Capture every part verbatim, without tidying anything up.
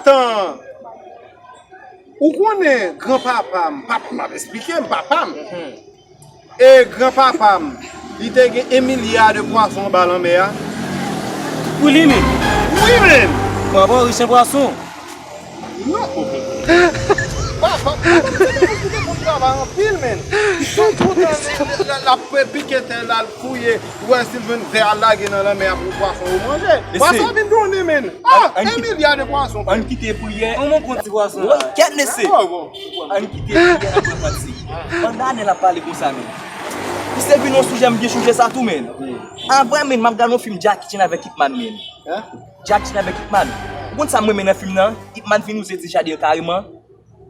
Tan, ou konnen granpapa m, pap m ap esplike m, papa m. E granpapa m, li te gen en milya de pwason anba lanmè a. Pou li menm? Wi, menm! Granpapa w rich an pwason? Non. Papa, papa m se te yon moun ki te konn travay anpil, menm. Tout tan l ap pike tè, l al fouye, pou wè si l jwenn vè a lage nan lanmè a pou pwason yo manje. Pwason vin donnen, menm. Ah, en milya de pwason. Ann kite priyè. Kòman w konn ti pwason la? Kèt mesye. Ann kite priyè, ann pran kantik. Pandan ane l ap pale konsa, menm. Misye vin yon sijè, m gen sijè sa tou, menm. An vrè, menm, m ap gade yon fim Jackie Chan avèk Ip Man, menm. Jackie Chan avèk Ip Man. Ou konn sa m renmen nan fim nan? Ip Man vin wouze ti jaden an kareman.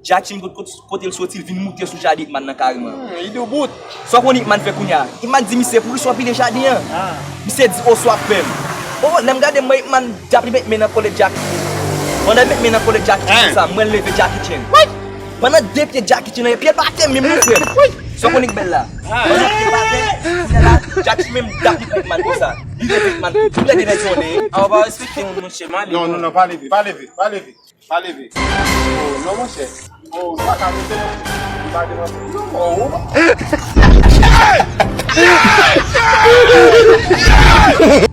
Jackie Chan kot, kot, kote l soti, l vin moute sou jaden Ip Man nan kareman. Hmm, li doubout. Sa w konn Ip Man fè kounye a? Ip Man di misye, poukisa w pile jaden an? Misye di, o, sa w ap fè m. O, lè m gade m wè Ip Man t ap met men nan kòlèt Jackie Chan. Pandan l met men nan kòlèt Jackie Chan konsa, m wè l leve Jackie Chan. Pandan de pye Jackie Chan nan, pye l pa te menm non frè m. Sa w konn ki bèl la? Pandan pye l pa te, kounye a la, Jackie Chan menm t ap met Ip Man konsa. Li leve Ip Man, tou lè de nèg yo leve. A, ou pa respekte moun, monchè, m ale. Non, non, non, pa leve, pa leve, pa leve. Pa leve. Oh, non, monchè. Oh, ou pa ka leve, non. Ou pa devan. Non, oh, ou pa.